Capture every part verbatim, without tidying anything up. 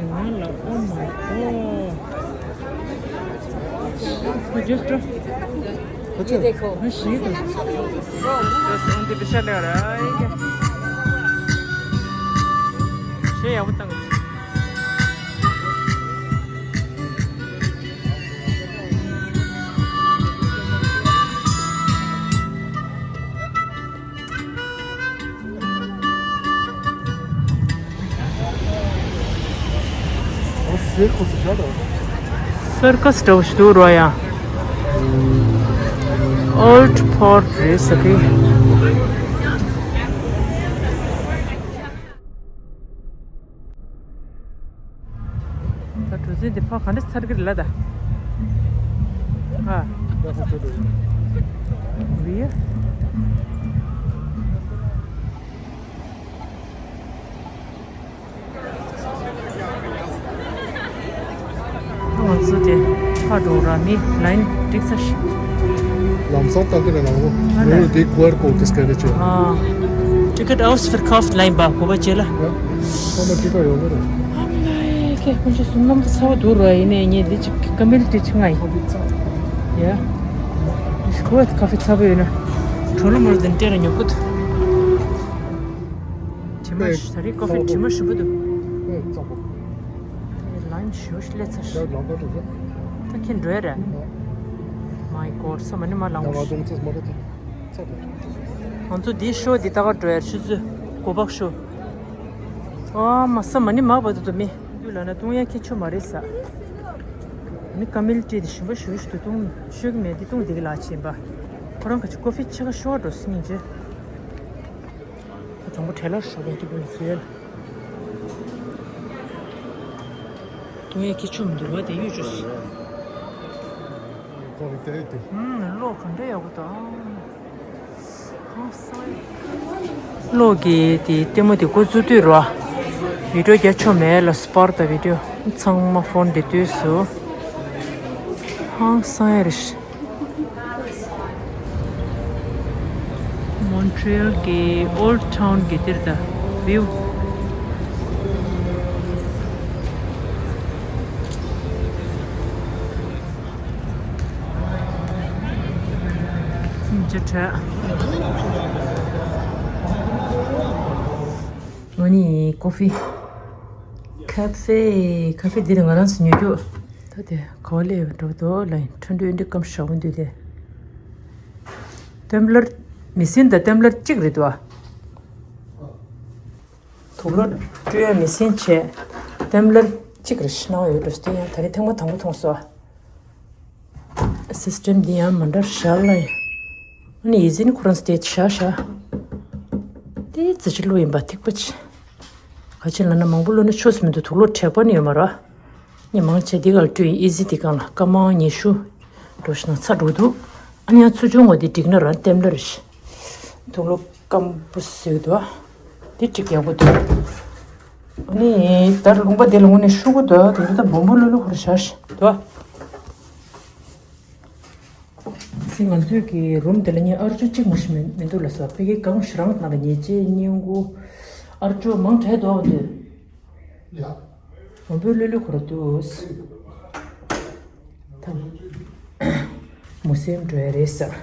ང་ལ། Oh my God. Just, just. अच्छा। देखो। हाँ, शीत। बस उनके पीछे लग रहा है क्या? छः या वो तंग। སར་ཀ་སི་འདྲ་བོ་ཞིག་འདུག་རོ་ཡ། Old Port རེད་ས་དེ། ད་གྲུ་གཟིངས་འདི་ཕར་ག་འདྲ་ཚར་གི་རེད་ལ་ད། ཨ། ཝི། ང་ཚོ་དེ་ཕར་འགྲོ་ར་མི་ལ་ཡིན་འགྲིག་ས་ཞིག་ལམ་སང་ལྟ་གི་རེད་ལ་འོ། ཨ་ལ། ལོ་དེ་ཀུ་ཨར་ཀོཌ་དེ་སི་ཀེན་རེ་བྱོས། ཨ། Ticket ausverkauft ལ་ཡིན་པ་གོ་བ་བྱེད་ལ། ཡ། ཁོ་ན་ཊི་ཀེ་ཊི་ཡོད་ནི་རེད། ཨ་མ་ལ་ཡ་ཁྱེད་ཁོང་ཚོ་སུན་སྣང་དུ་ཚ་བ་འདུག་ར་ཡིན་ནའི་ངས་འདི་ཅིག་ཀ་མེལ་ཏི་ཅིག་ང་ཡིན། ཡ། ཤི་ཁོ་ཁ་ཧྥེ་ཚ་བ་ཡོད་ན་གྲོ་ལོ་མོ་ལ་དེ་འདྲ་ལ་ཉོ་གི་འདུག་དྲི་མ་ཞིམ་པོ་འདུག་ལན་ཞུ་ལས་ཚར། ད་ཁྱེད་འགྲོ་ཡ་རེད། My God, so many མ་ལང་བ། ང་ཚོ་འདིའི་ཤོ་འདི་ལྟ་ག་འགྲོ་ཡ་ཆུ་ཚོད་གོ་བག་ཤོ། ཨ་མ་ས་མ་ནི་མ་བ་དུ་དུ་མི་འདུག་ལ་ན་བཏུང་ཡ་ཁྱད་ཆོ་མ་རེད་ས། ནི་ཀ་མེལ་ཏི་དེ་ཞིམ་པོ་ཞུ་ཞུ་དུ་བཏུང་ཤོད་ཀྱི་མེད་དེ་བཏུང་བསྡད་ཀྱི་ལ་ཕྱིན་པ། ཁོ་རང་ག་ཅི་ཀོ་ཕི་ཆེ་ག་ཤོ་འགྲོ་སྙིང་རྗེ། དང་པོ་བྲེལ་ལ་ཤོག་པའི་སྐྱིད་པོ་ནས་བཟོས་ལ། བཏུང་ཡས་ཁྱི་ཆུ་མི་འདུག་བ་དེ་གཡུ་ཅུས། ཧུམ། གློག་ག་འདྲ་ཡག་པོ་དང་། གློག་གི་དེ་ལྟད་མོ་དེ་འགོ་བཙུགས་དུས་རོ། བི་ཌིའོ་རྒྱག་ཆོག་མེད་ལ་སྤར་དང་བི་ཌིའོ་ཚང་མ་ཕོན་དེ་དུས་སུ། ཧང་སང་ཡ་རེད། Montreal གི་Old Town གི་དེར་ད་view། ཅི་དྲ། ང་ནི་ཀོ་ཕི། ཁ་ཧྥེ། ཁ་ཧྥེ་འདི་ནི་ང་རང་ཚོ་ཉོ་རྒྱུ། ད་དེ་ག་བ་ལས་འགྲོ་འདུག་ལ་ཡིན་ཁྲ་འགྲོས་འདི་སྐམ་ཞག་པོ་འདུག་དེ། ཏེམ་ལར། མི་སེན་དང་ཏེམ་ལར་གཅིག་རེད་དོ། དུག་ལོག་སྤྲོད་ཡ་མི་སེན་བྱས། ཏེམ་ལར་གཅིག་རེད་ཤི་ན་ཡོད་འགྲོ་སྟེ་ཡང་ད་རེས་ཐེངས་མ་དང་པོ་མཐོང་སོ། སིས་ཊེམ་འདི་ཡང་མ་འདྲ་ཞར་ལ་ཡིན། ཨ་ནི་ཡི་ཟིན་ཁོ་རང་སྟེ་ཤ་ཤ། དེ་ཙི་ཅི་ལོ་ཡིན་པ་ཐིག་པ་ཆེ། ག་ཅི་ལ་ན་མང་པོ་ལོ་ན་ཆོས་མི་འདུག་དུག་ལོག་དྲེག་པ་ནི་ཡོད་མ་ར། ཉི་མང་ཆེ་འདི་གར་སྤྲོད་ཡིན་ཨི་ཟི་འདི་གང་ལ་སྐར་མ་ཉི་ཤུ། འགྲོ་ཞིག་ན་ཚ་འགྲོ་འདུག་ཨ་ནི་ཡང་ཚུར་བྱུང་བ་འདི་འགྲིག་ན་རང་ལྟེམ་ལ་རེ་ཞིག་དུག་ལོག་སྐམ་པོ་བཟོས་འདུག་ཨ། འདི་འགྲིག་ཡག་པོ་འདུག་ཨ་ནི་ད་ལུང་པ་དེ་ལ་དངོས་ནས་ཤུ་གུ་འདུག་དེ་འདྲ་ད་སྦོམ་པོ་ལོ་ལོ་ཧོར་ཤར་ཞིག་འདུག་ཨ། སི་ང་ཚོའི་གི་རུམ་དེ་ལ་ངས་ཨར་ཅོ་གཅིག་མ་ཞིག་མི་མི་འདུག་ལ་སོ་ཕ་གི་གང་ཞིག་རང་ནང་ལ་ཉེས་ཅན་སྙིང་གུ་ཨར་ཅོ་མང་དྲགས་འདུག་འདི། ཡ། མང་པོའི་ལུས་ལུས་ཁོ་ར་འདུག་ཐམ། མུ་སེམས་འགྲོ་ཡ་རེད་ས།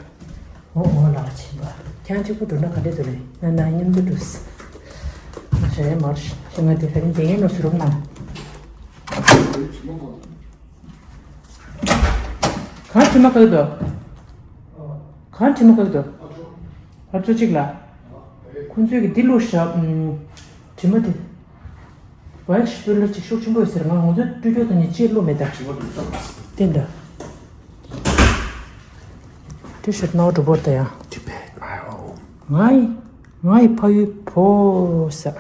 འོ་འོ་ལགས་ཕྱིན་པ། ཁྱང་གཅིག་པུ་འགྲོ་ན་ག་འདྲས་འདུག་ལེ། ང་ན་མཉམ་དུ་འགྲོ་ས། ང་ཞ་ཡ་མར་ཞིང་ང་དེ་ཧ་རིང་དེ་ཡན་ནོ་སུ་རུམ་ནང་། གང་དྲི་མ་བཀག་འདུག་གང་དྲི་མ་བཀག་འདུག་ཧར་ཚོ་གཅིག་ལ། ཁོང་ཚོས་ཀྱི་འདི་བླུགས་བཞག་དྲི་མ་དེ། ཝེ་ཤི་པུ་ལ་ཅིག་ཤུགས་ཆེན་པོ་ཡོད་ཟེར་ང་ང་ཚོ་སྤྲོད་རྒྱུ་དང་ནི་ཅིག་བླུགས་མེད་ད། བསྟན་ད། ཊི་ཤར་ཊི་ནོར་འགྲོ་བོར་ད་ཡང་། ང་ཡི། ང་ཡི་ཕ་ཡུལ་བོ་ས།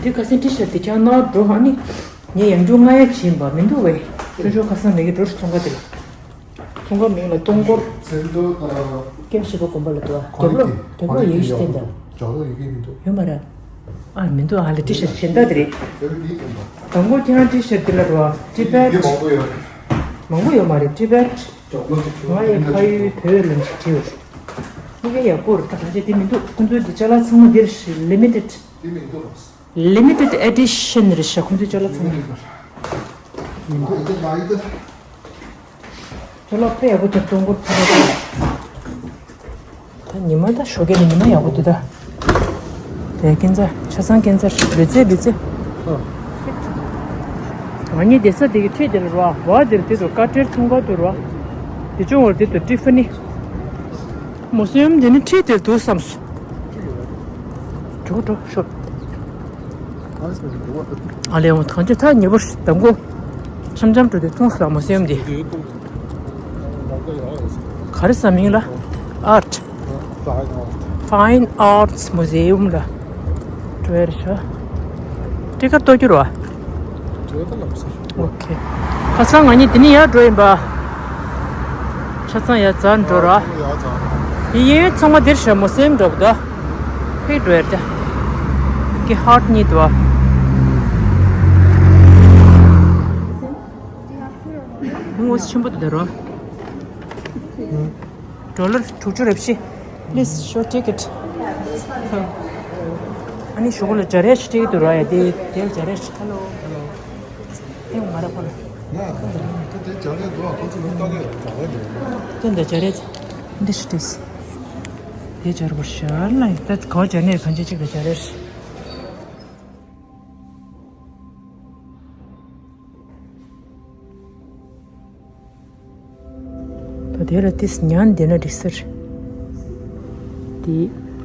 དེ་ཁ་སང་ཊི་ཤར་ཊི་དེ་ཀྱང་ནོར་འགྲོ་ཧ་ནི། ངས་ཡང་རྒྱུ་ང་ཡ་བྱིན་པ་མི་འདུག་བས། ཆུ་ཆུ་ཁ་སང་མེད་ཀྱི་འགྲོ་ཚོང་ཁ་དེ་ལ། ཚོང་ཁ་མིང་ལ་སྟོང་སྐོར། ཀེམ་ཤི་པ་དགོན་པ་ལ་འདུག་བ། རྒྱབ་ལོགས་རྒྱབ་ལོགས་ཡིག་ཤི་བསྟན་ད། ཡོད་མ་རེད། ཨ་མི་འདུག་ཨ་ལ་ཊི་ཤར་ཊི་གཞན་དག་དེ་རེད། དང་པོ་ཁྱེད་རང་ཊི་ཤར་ཊི་དེ་ལ་འགྲོ་བ་ཊི་བེད། མང་པོ་ཡོད་མ་རེད་ཊི་བེད། ང་ཡི་ཕ་ཡུལ་བོད་ལ་ཞིག་བྲིས་ཡོད། མི་ཁ་ཡག་པོ་རེད་ད་གང་ཅི་དེ་མི་འདུག་ཁོང་ཚོའི་འདི་ཅ་ལག་ཚང་མ་འདིར་ལི་མི་ཊེཌ། དེ་མི་འདུག Limited edition རེད་ཤག་ཁོང་ཚོའི་ཅོ་ལགས་ཚང་མ། ཅོ་ལགས་དཔེ་ཡག་པོ་དེ་སྟོན་གོ་ཐུབ་པ། ད་ཉི་མ་ད་ཞོགས་ཀས་ནས་ཉི་མ་ཡག་པོ་འདུག་ད། དེ་ཀན་ཚ་ཆ་ཚང་ཀན་ཚ་ལུས་རྩལ་ལུས་རྩལ། ང་གཉིས་བསྡད་ས་དེ་གི་འཁྲིས་དེ་ལ་རོ། བ་དེར་དེ་ཚོ་ཀ་ཊེར་ཚོང་ཁང་དུ་རོ། དེ་ཅུང་བར་དེ་དུ་ཊི་ཕ་ནི། མོ་སེམ་དེ་ནི་འཁྲིས་དེར་འདུག་བསམས་སོ། འགྲོ་འགྲོ་ཤོག་ཨ་ལེ་འོང་ཐང་ཆེ་ཐག་ཉེ་པོ་ཞིག་དང་གོ། འཆམ་འཆམ་འགྲོ་དེ་མཐོང་ས་མོ་སེམ་དེ། ག་རེ་ས་མིང་ལ། Art. Fine Arts Museum ལ་འགྲོ་ཡ་རེད་ཤག་ཊི་ཀེ་ཊི་གཏོང་རྒྱུ་རེད་བ། ཨོ་ཁེ། ཁ་སང་ང་གཉིས་དེ་ནས་ཡར་འགྲོ་ཡིན་པ། ཆ་ཚང་ཡར་འཛར་འགྲོ་ར། ཡ་ཚང་། ཡིན་ཡིན་ཚང་མ་འདིར་ཤག་མོ་སེམ་འགྲོ་གི་འདུག་ཕིག་འགྲོ་ཡ་རེད་ད། ཀི་ཧར་གཉིས་འདུག་བ། ངོ་ཆེན་པོ་འདུག་ར། ཌོ་ལར་དྲུག་ཅུ་རེ་བཞི། Please show ticket. ཨ་ནི་ཞོགས་ལ་སྦྱར་ཡས་ཅིག་སྤྲད་ཀྱི་འདུག་ར་ཡ་དེ་དེར་སྦྱར་ཡས་ཅིག Hello. ཧེ་མ་ར་ཁོ་ལ། ད་དེ་སྦྱར་ཡས་འདུག་ཁོ་ཚོ་ལ་ལྟ་གས་སྦྱར་ཡས་འདུག་དེ་འདྲ་སྦྱར་ཡས་འདི་ཞིག་སྤྲད། དེ་སྦྱར་བར་ཤར་ལ་ད་ག་བ་སྦྱར་ནས་གང་ཅི་ཅིག་ལ་སྦྱར་ཡས། ད་དེ་ལ་ཏིས་ཉན་བསྡད་ན་འགྲིག་ས་རེད། དེ་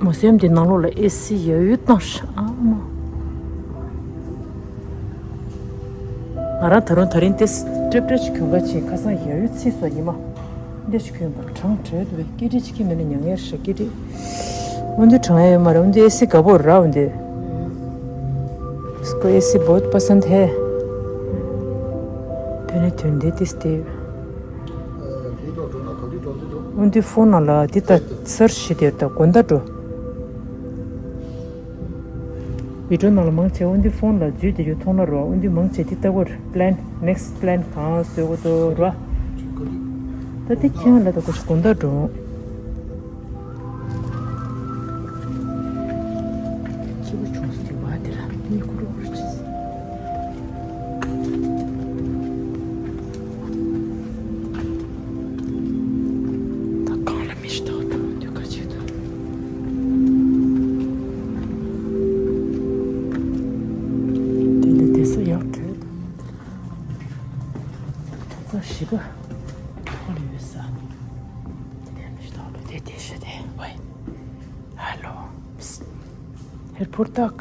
མོ་སེམ་དེ་ནང་ལོགས་ལ་ཨེ་སི་ཡ་ཡུ་བཏང་ཤག་ཨ་མ། ང་རང་ད་རུང་ད་རིང་ཏིས་སྤྲེབ་སྤྲེབ་ཅིག་གྱོན་ག་ཕྱིན། ཁ་སང་ཡ་ཡུ་ཚིག་སོ་ཉི་མ། འདི་ཞིག་གྱོན་པར་གྲང་བྲོས་འདུག་པས། སྐད་འདྲི་ཅིག་གིས་མེད་ན་མྱ་ངན་ཤག་སྐད་འདྲི། འོན་ཏེ་གྲང་ཡ་ཡོད་མ་རེད། འོན་ཏེ་ཨེ་སི་དགའ་པོ་ར། འོན་ཏེ་इसको एसी बहुत पसंद है। དེ་ནས་དོན་དེ་ཏིས་ཏེ། འོན་ཏེ་ཕོན་ནང་ལ་དེ་ལྟ་སར་ཤི་དེར་ད་དགོན་བདག་འགྲོ། བི་ཌིའོ་ནང་ལ་མང་ཆེ་འོན་ཏེ་ཕོན་ལ་འཛུལ་དེ་ཡོད་མཐོང་ན་རོ། འོན་ཏེ་མང་ཆེ་དེ་ལྟ་བུར་པི་ལན་ནེག་སི་པི་ལན་གང་བཟོས་གོ་དོ་རོ། ད་དེ་ཁྱེད་ལ་ད་གོ་ཆུ་དགོན་བདག་འགྲོ། སྐྱིད་པོ་བྱུང་སོང་། དེ་བ་དེ་ལ་མི་ཁུ་རུ་ཁུ་རུ་བྱེད། ད་གང་ལ་མི་ཞིག་ཐོག་ཐོག་དུས་ཁ་ཆེ་ད། དེ་ལ་དེ་སུ་ཡག་བྲོས་ད། ད་ས་ཞིག་ག་ཁོ་ལ་ཡོད་ས། དེ་ལ་མི་ཞིག་ཐོག་ལ་དེ་དེ་ཤ་དེ་བའི། ཧ་ལོ། ཧེར་པོར་ཏག་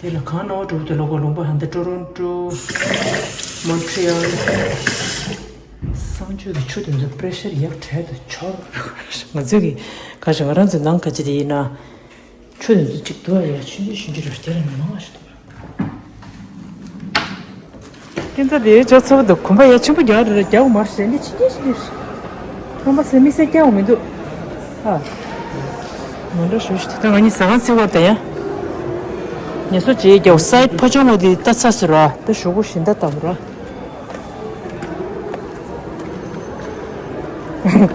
དེ་ལ་གང་ན་བ་འགྲོ་དེ་ལོ་གོ་ལུང་པ་ཧན་ད་ཊོ་རོན་ཊོ། མོན་ཊི་རི་ཨལ། གསང་སྤྱོད་ཀྱི་ཆུ་དེ་ཚོ་པི་རེ་ཤར་ཡག་བྲལ་དུ་ཆོག་ང་ཚོས་ཀྱི་ག་ཞིག་ང་རང་ཚོའི་ནང་ག་ཅི་དེ་ཡིན་ན། ཆུ་དེ་ཚོ་གཅིག་ཏུ་ཡ་ཆུ་འདི་ཞིང་ཆུ་རུ་དེ་ལ་མང་བ་ཞིག་འདུག་ཁྱེད་ཚོ་དེའི་ཇོ་ཚོགས་འདུག་གོམ་པ་ཡ་ཆེན་པོ་རྒྱག་རེད། རྒྱག་མར་ཟེར་འདི་ཕྱི་རྒྱལ་ཞིག་རེད། ཁང་པ་ཟེར་དམིགས་བསལ་རྒྱག་མི་འདུག་ཨ། མ་འདྲ་ཞུ་ཞིག་ད་ང་གཉིས་ཟ་ཁང་བརྩིགས་པར་ད་ཡ། ངལ་གསོ་བྱེད་རྒྱག་སའི་ཕ་ཆུང་བོ་དེ་ལྟ་ཚ་ཟེར་ར་ད་ཞུ་གོ་ཞིང་ད་ལྟ་བུ་ར།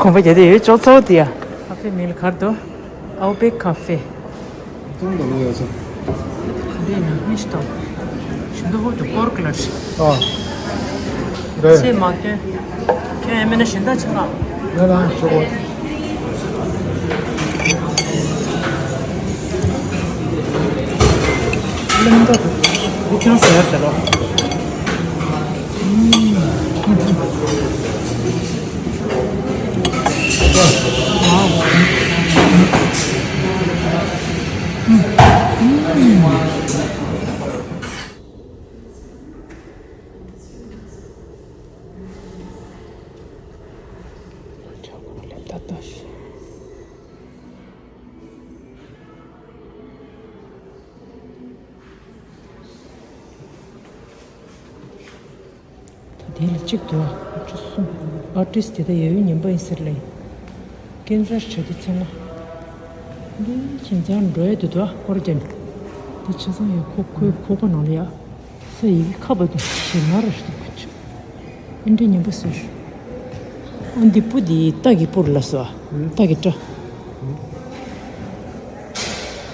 གོམ་པ་རྒྱག་དེ་ཡོད་ཇོ་ཚོགས་དེ་ཡ། ཁ་ཕེ་མིལ་གར་དོ། ཨའོ་པེ་ཁ་ཕེ། ཙམ་དང་ལོ་ཡ་ཚ། འདི་ཡང་མི་ཞིག་དང་། ཞིང་འདུ་ཧོ་ཏུ་ཀོར་ཀི་ལར་ཞིག་ཨ། རེད། ཚེ་མ་སྟོན། ཁྱོད་ཡང་མིན་ན་ཞིང་ད་ཆང་ང་། ང་ལ་ཆོག་གོ། ལམ་འདི་ཁྱོད་ཟེར་ཡ་ཟེར་རོ། ད་དེ་ལ་གཅིག་ཏུ་ཨ་ཊིསི་གསུམ། ཨ་ཊིསི་དེ་ད་ཡ་ཡུལ་ངན་པ་ཡིན་ཟེར་ལེ། ཀན་ཛར་བྱ་དེ་ཚང་མ། འདི་ཁྱིམ་ཚང་འགྲོ་ཡ་དུ་དུ་ཨ་ཧོར་ཅན། འདི་ཆ་ཚང་ཡ་ཁོ་ཁོའི་ཁོག་པ་ནང་ལ་ཡ། ས་ཡི་གེ་ཁ་བ་དུ་ཞེ་ན་ར་ཞིག་ཏུ་ཁུ་ཆུ། ཨ་འདྲ་ངན་པ་ཟེར། ཨ་འདི་སྤུ་འདི་རྟ་གི་སྤུ་རུ་ལ་སོ། རྟ་གི་སྐྲ།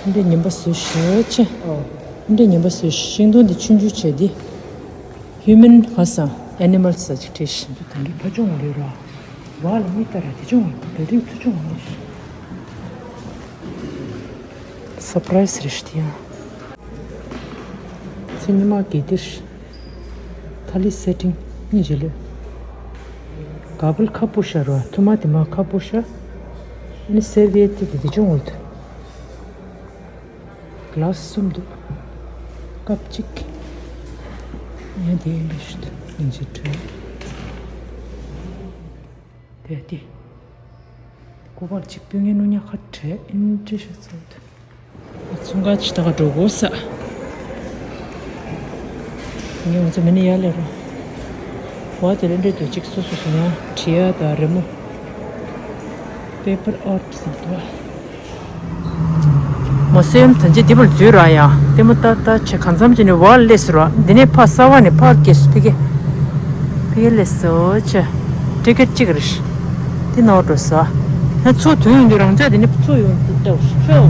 འདི་ཉན་པ་བཟོས་ཤག་ཅེ། འདི་ཉན་པ་བཟོས་ཤིང་སྡོང་འདི་ཆུང་ཆུང་བྱས་ཏེ། Human ཧ་སང་Animals ཟེར་ཅིག་བྲིས་ཤག་ད་འདི་ཕ་ཆུང་ལོས་ར། བ་ལ་མི་ལྟར་དེ་ཆུང་བ་བེལ་ཌིང་ཚུ་ཆུང་བ་ནི། སར་པ་རའི་སི་རེད་ཤག་དེ་ཡང་། ཚེ་ཉི་མ་གེ་ཏིར། ཐ་ལི་སེ་ཊིང་གཉིས་བྱེད་ལོས། ག་བལ་ཁ་སྤུ་ཤ་རོ་ཐུ་མ་དེ་མ་ཁ་སྤུ་ཤ། ཨ་ནི་སེར་བའི་ཏི་དེ་དེ་ཆུང་འོད། གླ་སི་གསུམ་འདུག་ཀབ་གཅིག་ཡང་དེ་ཡིན་པའི་ཤུལ་དུ་སྙིང་རྗེ་སྤྲོད། དེ་དེ། སྐུ་པར་གཅིག་སྤུན་ངའི་ནུ་ཉག་ཁ་བྲལ་ཨིན་ཏྲེ་ཤ་ཚོད། ཚུང་ག་ཅི་ད་ག་འགྲོ་དགོས་ས། ངས་ང་ཚོ་མི་ནི་ཡར་ལས་རོ། བ་དེ་ལས་འདྲེ་དུ་གཅིག་སོ་སོ་སོ་ཡང་བྲིས་ཡ་དང་རི་མོ། Paper art ཟེར་འདུག་བ། མོ་སེམས་ཐོན་ཅི་དེ་བོར་འཛུལ་ར་ཡང་ལྟད་མོ་ལྟ་ལྟ་ཆེ་གང་འཚམ་ཅི་ནི་བ་ལས་སུ་ར་འདི་ནས་ཕ་ས་བ་ནས་ཕ་སྐྱེས་སུ་ཕི་གེ། ཕི་གེ་ལས་སོ་ཆེ། ཊི་ཀེ་ཊི་གཅིག་རེད། དེ་ནང་འགྲོ་ས། ཧན་ཚོ་དོན་ཡོང་དུས་རང་ཅག་དེ་ནས་ཚོ་ཡོང་དུས་ལྟ་བ་ཤོག་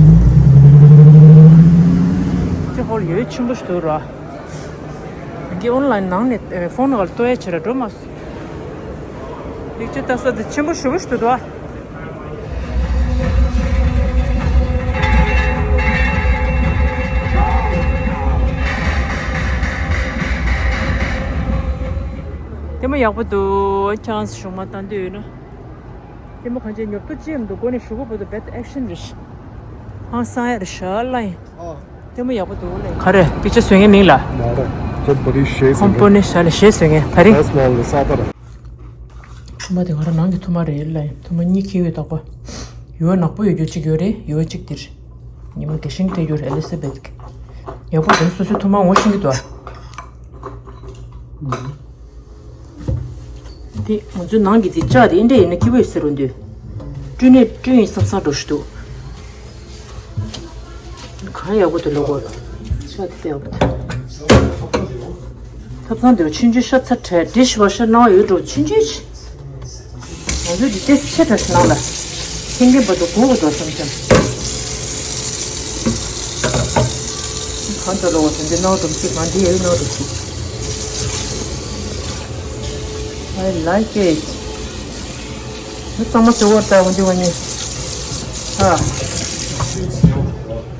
ཅི་ཧོལ་ཡོད་ཆེན་པོ་ཞིག་འདུག་ར། འདི་ཨོན་ལའིན་ནང་ནས་ཕོན་ག་ལ་ལྟོ་ཡ་ཆེ་ར་འགྲོ་མ་སོང་། ལེགས་ཆ་ལྟ་ས་དེ་ཆེན་པོ་ཞེ་པོ་ཞིག་འདུག་ད། ལྟད་མོ་ཡག་པོ་འདུག་ཁྱེད་རང་ཚོ་གཞུག་མ་ལྟ་འདོད་ཡོད་ན། ལྟད་མོ་གང་ཅི་ཉོབ་ཏོ་ཅི་ཡང་མི་འདུག་སྒོ་ནས་ཞུ་གོ་བོ་དུ་བེད་ཨེག་ཤན་རེད། ཧང་སང་ཡ་རེད་ཤ་ལ་ཡིན། ལྟད་མོ་ཡག་པོ་འདུག་ལ་ཡིན། ག་རེ་པིག་ཅར་བཟོ་མཁན་མིང་ལ། མ་རེད། ཁོ་བོ་དེ་གཞས་ཁོང་བཟོ་པོ་མཁན། ནི་ཤ་ལ་གཞས་བཟོ་མཁན་ད་རིང་། ལས་མང་ལ་ས་པ་ར། ཐུ་མ་དེ་ང་རང་ནང་གི་ཐུ་མ་རེད་ལ་ཡིན། ཐུ་མ་གཉིས་ཁྱེར་ཡོད་དག་པ། ཡུ་བ་ནག་པོ་ཡོད་རྒྱུ་གཅིག་ཡོད་རེད། ཡུ་བ་གཅིག་དེར། ཉི་མ་དགེ་ཤིང་དེ་ཡོད་རེད། ཨེ་ལི་ས་བེད་ཀྱི། ཡག་པོ་དེ་སོ་སོའི་ཐུ་མ་ངོ་ཤེས་ཀྱི་འདུག་ཨ། དེ་ང་ཚོའི་ནང་གི་དེ་ལྕགས་དེ་འདྲ་ཡིན་ན་སྐྱིད་པོ་ཡོད་ཟེར་རུང་དུས། སྤྲོད་ནས་སྤྲོད་ཡིན་བསམ་བསམ་འགྲོ་ཞིག་འདུག་གང་ཡག་པོ་དེ་ལོ་གོ་ལྕགས་དེ་ཡག་པོ་དེ། ཐབ་ཚང་དེ་ཆུང་ཆུང་ཤ་ཚ་བྲལ་ཌི་ཤི་ཝ་ཤར་ནང་ཡོད་འགྲོ་ཆུང་ཆུང་ཆེ། ང་ཚོའི་འདི་ཏེ་ཆེ་དྲགས་ཤིག་ནང་ལ། ཐེངས་རྒན་བར་དུ་སྒུག་དགོས་འདུག་བསམ་བསམ། གང་ལྟར་ལོག་དེ་འདི་ནོར་འགྲོ་ཅིག་མ་འདི་ཡོད་ནོར་འགྲོ་ཅིག I like it. མི་ཚང་མ་ཟེར་བ་ལྟ་བུ་འདི་བ་ནི། ཨ།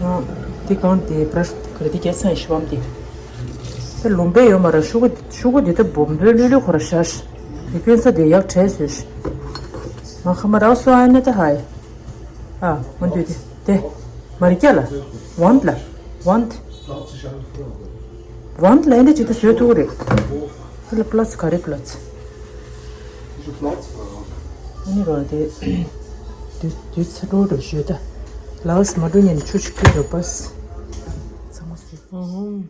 ཨ། འདི་གང་དེ་བྲ་ཤ་ག་རེ་འདི་རྒྱ་ཚང་ཡི་ཤི་བམ་འདི། དེ་ལུང་པའི་ཡོད་མ་ར་ཤུ་གུ་ཤུ་གུ་འདི་ད་སྦོམ་པོའི་ལུས་ལུས་ཁོ་ར་ཤ་ཤ། འདི་སྐྱོན་ས་དེ་ཡག་བྲལ་ཟོས་ཤ། ང་ཁ་མ་རག་སོ་ཨ་ནེ་ད་ཧའི། ཨ། མ་འདུས་ཏེ། དེ། མར་རྒྱ་ལ། ཝན་ལ། ཝན། ཝན་ལ་ཨེ་འདྲ་ཅིག་ཏུ་བཟོས་ཐུབ་ཀྱི་རེད། ཁ་ལ་པ་ལ་ཚི་ག་རེ་པ་ལ་ཚི། ཨ་ནི་རོ་དེ། དུས་དུས་ཚ་འགྲོ་འགྲོ་ཞུས་ད། ལའོ་སི་མ་འགྲོ་ཉན་ཆུ་ཆུ་ཁྱོད་རོ་པས། ཚང་མ་སུ།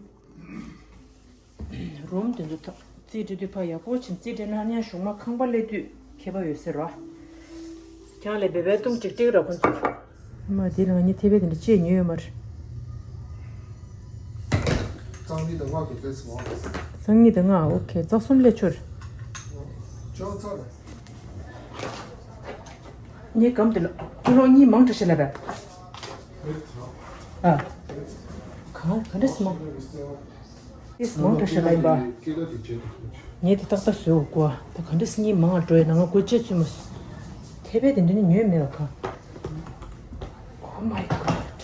རུམ་དེ་ཚོ་ཐག་རྩིས་སྤྲད་དུས་ཕ་ཡག་པོ་ཕྱིན་རྩིས་སྤྲད་ན་ཉ་གཞུག་མ་ཁང་པ་སླེབས་དུས་ཁྱད་པར་ཡོད་ཟེར་རོ། ཁྱང་ལས་བེ་བའི་ཏུམ་ཅིག་ཏིག་ར་ཁོ་ཚོ། ཨ་མ་དེ་ལ་ང་གཉིས་ཐེ་བའི་དེ་འདྲ་ཅེས་ཉོས་ཡོད་མ་རེད། གཙང་གཉིས་དང་ལྔ་གི་ཏེས་མོ། གཙང་གཉིས་དང་ལྔ་ཨོ་ཁེ་རྩ་གསུམ་ལས་ཆོར། ཅོ་ཚར། ངའི་གམ་དེ་ལ་ཀི་ལོ་གཉིས་མང་དྲགས་ཤག་ལབ་པས། ཨ། ག་ག་འདྲས་མང་། ཏེས་མང་དྲགས་ཤག་ལབ་ཡིན་པ། ངས་དེ་ཏག་ཏག་བཟོས་འོ་གོ། ད་ག་འདྲས་གཉིས་མང་ལ་འགྲོ་ཡ་ན་ང་སྒོ་ཕྱེ་ཚུལ་མ་སོང་། ཐེ་བས་དེ་འདྲ་ནི་ཉོས་མེད་པ་ག Oh my god.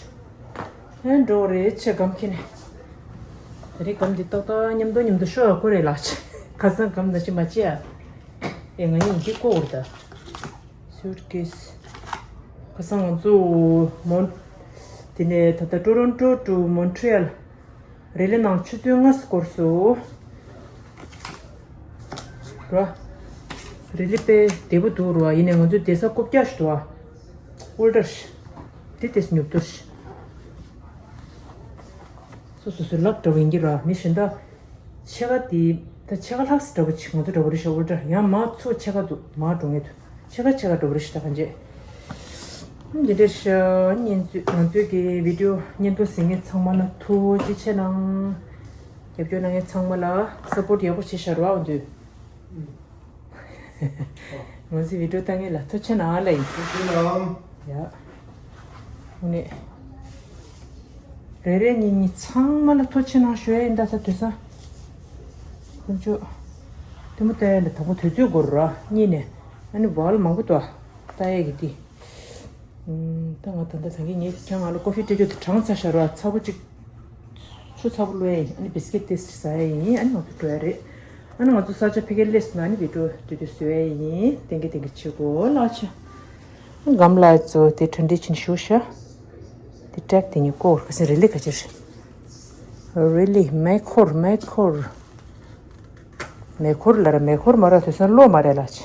ཨེ་འགྲོ་རེད་ཆེ་གམ་ཁྱེར་ནས། ད་རེས་གམ་འདི་ཏག་ཏག་མཉམ་དུ་མཉམ་དུ་ཤོག་ཨ་ཁོ་རེད་ལགས་ཆེ། ཁ་སང་གམ་ད་ཅི་མ་ཅི་ཨ། ཨེ་ང་གཉིས་འདི་ཀོ་འུར་ད། སུཊ་ཀེས། ཁ་སང་ང་ཚོ་མོན། དེ་ནས་ད་ལྟ་ཊོ་རོན་ཊོ་ཊུ་མོན་ཊི་རི་ཡལ། རི་ལི་ནང་ཆུ་ཚོད་ལྔ་སྐོར་སོང་། ར། རི་ལི་དཔེ་བདེ་པོ་འདུག་ར་ཡིན་ནའི་ང་ཚོའི་བསྡད་ས་རྐུབ་བཀྱག་ཞིག་འདུག་ཨ། ཨོལ་ཌར་ཞིག་དེ་དེས་ཉོབ་ཏོ་ཞིག་སོ་སོ་སོའི་ལག་འདྲ་བོ་ཡིན་གྱི་ར་མི་གཞན་དག་ཕྱེད་ཀ་དེ་ད་ཕྱེད་ཀ་ལྷག་ཙམ་འདྲ་བོ་ཅིག་ང་ཚོ་འདྲ་བོ་རེད་ཤག་ཨོལ་ཌར་ཡང་མ་ཚོ་ཕྱེད་ཀ་འདུག་མ་འགྲོ་ངེས་འདུག་ཕྱེད་ཀ་ཕྱེད་ཀ་འགྲོ་བ་རེད་ཤག་ད་གང་བྱེད། འདི་འདྲ་ཤག་ཉན་ཚོད་ང་ཚོའི་གི་བི་ཌིའོ་བརྙན་ཐུང་གཟིགས་མཁན་ཚང་མ་ལ་ཐུགས་རྗེ་ཆེ་གནང་། རྒྱབ་སྐྱོར་གནང་མཁན་ཚང་མ་ལ་སབ་པོར་ཊི་ཡག་པོ་བྱེད་ཤག་ར་འོ་འདུག་ང་ཚོའི་བི་ཌིའོ་ལྟ་མཁན་ལ་ཐུགས་རྗེ་ཆེ་གནང་ལ་ཡིན། ཐུགས་རྗེ་ཆེ་གནང་། ཡ། དངོས་གནས། རེ་རེ་གཉིས་གཉིས་ཚང་མ་ལ་ཐུགས་རྗེ་ཆེ་གནང་ཞུ་ཡ་ཡིན། ད་ས་དུས་སང་། ཁོང་ཚོ་ལྟད་མོ་ལྟ་ཡ་ལ་དང་པོ་དུས་ཚོད་འགོར་ར་གཉིས་ནས། ཨ་ནི་ཝལ་མང་པོ་འདུག་ལྟ་ཡ་གི་དེ། ད་ང་ད་ལྟ་ད་གིན་ངས་ཁྱེད་ང་ལ་ཀོ་ཧྥི་སྤྲད་རྒྱུ་དེ་གྲང་ཚ་ཤར་བ་ཚ་པོ་གཅིག་ཆུ་ཚ་པོ་བླུགས་ཡ་ཡིན། ཨ་ནི་བི་སི་ཀེ་ཊི་ཏེ་སི་ཊི་ཟ་ཡ་ཡིན། ཨ་ནི་ང་ཚོ་འགྲོ་ཡ་རེད། ཨ་ནི་ང་ཚོ་ས་ཆ་ཕ་གིར་སླེབས་སོང་ན་ཨ་ནི་བི་ཌི་ཡོ་དེ་དུས་བཟོ་ཡ་ཡིན། ཏན་གི་ཏན་གི་བྱེད་དགོས་ལགས་ཆ། སྒམ་ལ་ཚོ་དེ་གྲ་སྒྲིག་བྱས་ནས་བཞུགས་ཤག་དེ་ཊེག་དེ་ཉིད་བསྐོར་ཁ་སང་རི་ལི་ག་ཅིར། རི་ལི་མེ་འཁོར་མེ་འཁོར། མེ་འཁོར་ལ་ར་མེ་འཁོར་མ་ར་དུས་སང་གློག་མ་རེད་ལགས།